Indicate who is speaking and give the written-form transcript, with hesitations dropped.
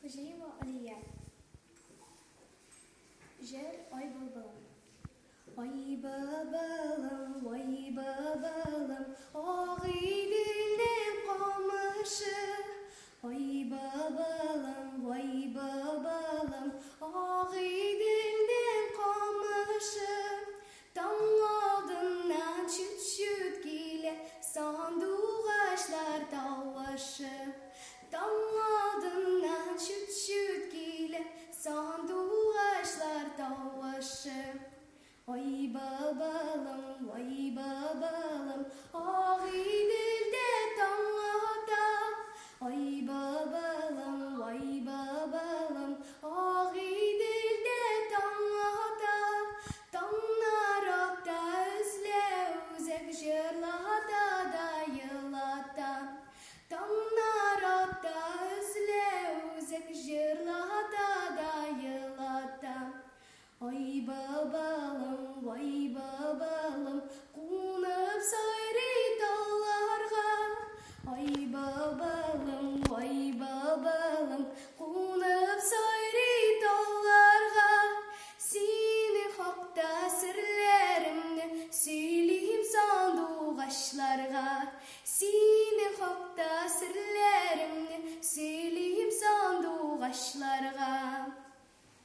Speaker 1: Хуҗиева Алия. Җыр Ай былбылым. Ай былбылым, вай былбылым, Агыйделнең камышы. Ай былбылым, вай былбылым, Агыйделнең камышы. Таң алдыннан чүт-чүт килә Сандугачлар тавышы. Таң алдыннан чүт-чүт килә Сандугачлар тавышы. Ай былбылым, вай былбылым, Агыйделдә таң ата. Ай былбылым, вай былбылым, Агыйделдә таң ата. Таңнар ата, өзлә үзәк, җырлата да елата. Таңнар ата, өзлә үзәк, җырлата да елата. Ай былбылым, вай былбылым, кунып сайрый талларга. Ай былбылым, вай былбылым, кунып сайрый талларга. Синең хакта серләремне сөйлим сандугачларга. Синең хакта серләремне сөйлим сандугачларга.